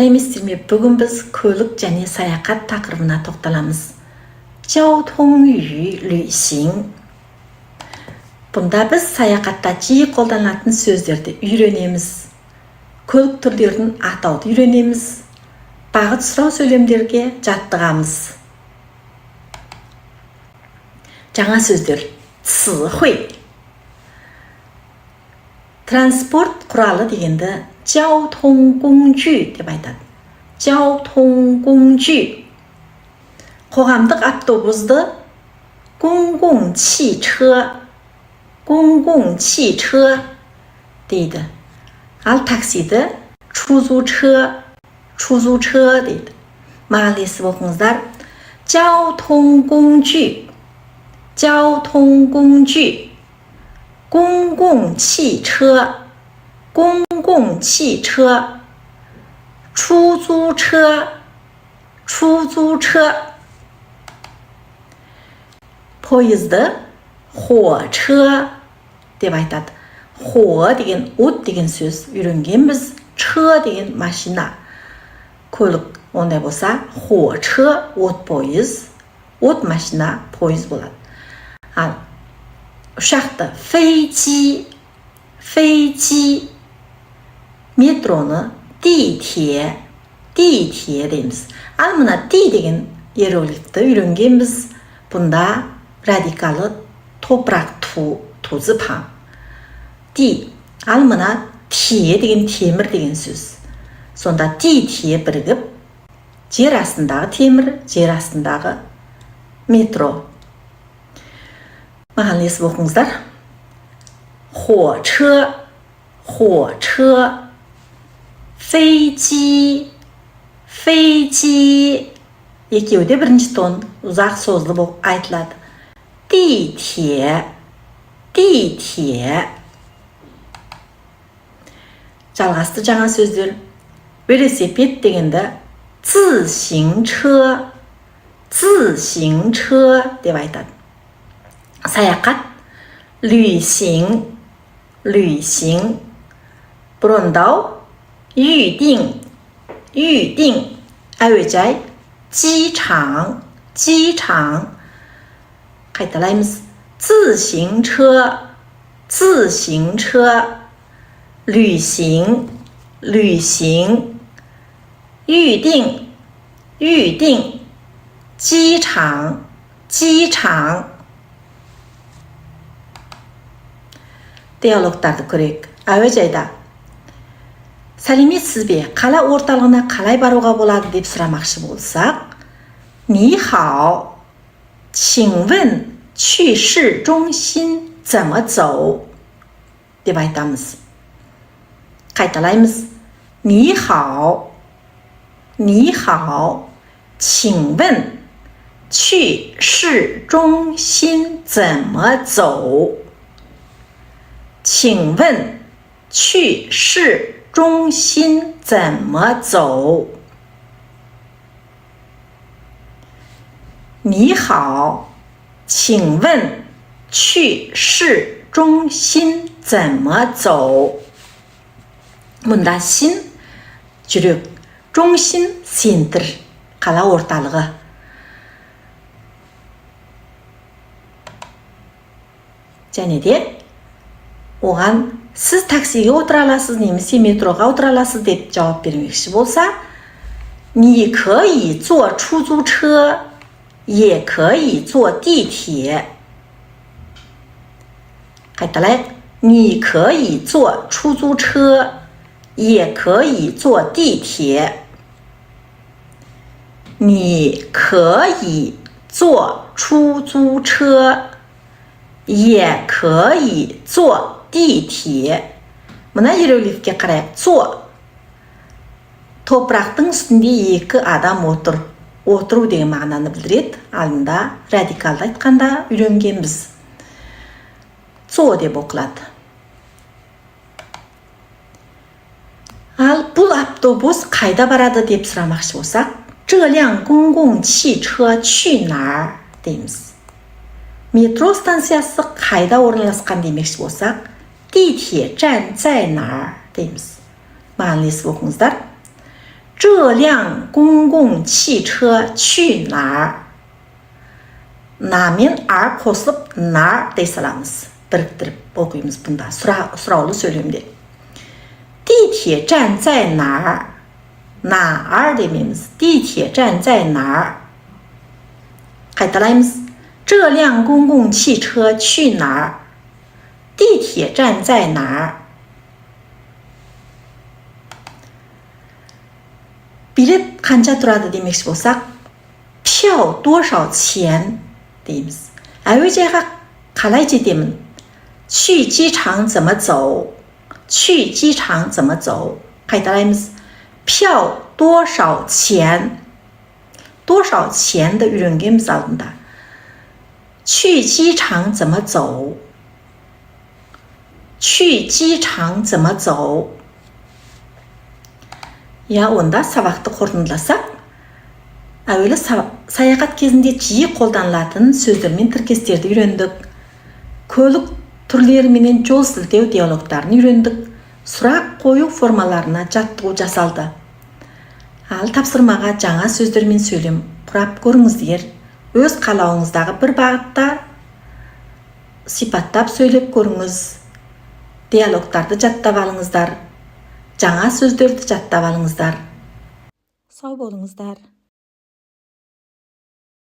Сәлеметсіздер ме? Бүгін біз көлік және саяхат тақырыбына тоқталамыз. 交通与旅行. Бұнда біз саяхатта жиі қолданылатын сөздерді үйренеміз. Көлік түрлерін атауды үйренеміз. Бағыт сұрау сөйлемдерге жаттығамыз. Жаңа сөздер. 词汇. Транспорт құралы дегенді 交通工具 деп айтады. 交通工具. Қоғамдық автобусты 公共汽车, 公共汽车 дейді. Ал таксиді 出租车, 出租车 дейді. Маған ілесіп оқыңыздар. 交通工具, 交通工具, 公共汽车，公共汽车，出租车，出租车。 Пойызды 火车 деп айтады. 火 деген от деген сөз үйренгенбіз. 车 деген машина, көлік. Ондай болса, 火车 от пойыз, от машина пойыз болады. Ал ұшақты 飞机, 飞机, метроны 地铁, 地铁 дейміз. Ал мына 地 деген иероглифті үйренгенбіз. Бұнда радикалы топырақ 土, 土字旁. 地. Ал мына 铁 деген темір деген сөз. Сонда 地铁 бірігіп, жер астындағы темір, жер астындағы метро. Маған ілесіп оқыңыздар. 火车，火车，飞机，飞机. Екеуі де бірінші тон, ұзақ созылып айтылады. 地铁，地铁. Жалғасты жаңа сөздер. Велосипед дегенді 自行车, 自行车 деп айтады. Саяхат 旅行，旅行. Брондау 预定，预定. Әуежай 机场，机场. Қайталаймыз. 自行车，自行车，旅行，旅行，预定，预定，机场，机场。 Диалогтарды көрейік. Әуежайда сәлеметсіз бе, қала орталығына қалай баруға болады деп сұрамақшы болсақ, 你好，请问去市中心怎么走 деп айтамыз. Қайталаймыз. 你好，你好，请问去市中心怎么走？请问去市中心怎么走？你好，请问去市中心怎么走？ Мұнда 心 жүрек, 中心 центр, қала орталығы. Және де оған сіз таксиге отыра аласыз немесе метроға отыра аласыз деп жауап бермекші болса, 你可以坐出租车，也可以坐地铁。 қайталайық. 你可以坐出租车，也可以坐地铁。 你可以坐出租车，也可以坐地铁。 Мына иероглифке қарайық. 坐. Топырақтың үстінде екі адам отыр. Отыру деген мағынаны білдіреді. Алдында радикалды айтқанда үйренгенбіз. 坐 деп оқылады. Ал бұл автобус қайда барады деп сұрамақшы болсақ, 这辆公共汽车去哪儿 дейміз. Метро станциясы қайда орналасқан демекші болсақ, 地铁站在哪儿 дейміз. Маған ілесіп оқыңыздар. 这辆公共汽车去哪儿？ На мен ар қосылып, 哪儿 дей саламыз, біріктіріп оқимыз бұнда сұраулы сөйлемде. 地铁站在哪儿？ 哪儿 демейміз. 地铁站在哪儿？ Қайталаймыз: 这辆公共汽车去哪儿？地铁站在哪儿？ Билет қанша тұрады демекші болсақ, 票多少钱 дейміз. Әуежайға қалай жетемін? 去机场怎么走？去机场怎么走？ Қайталаймыз: 票多少钱？ 多少钱 ді үйренгенбіз алдында. 去机场怎么走？去机场怎么走？ Иә, онда сабақты қорытындыласақ, әуелі саяхат кезінде жиі қолданылатын сөздер мен тіркестерді үйрендік, көлік түрлері менен жол сілтеу диалогтарын үйрендік, сұрақ қою формаларына жаттығу жасалды. Ал тапсырмаға жаңа сөздер мен сөйлем құрап көріңіздер. Өз қалауыңыздағы бір бағытта сипаттап сөйлеп көріңіз. Диалогтарды жаттап алыңыздар, жаңа сөздерді жаттап алыңыздар. Сау болыңыздар.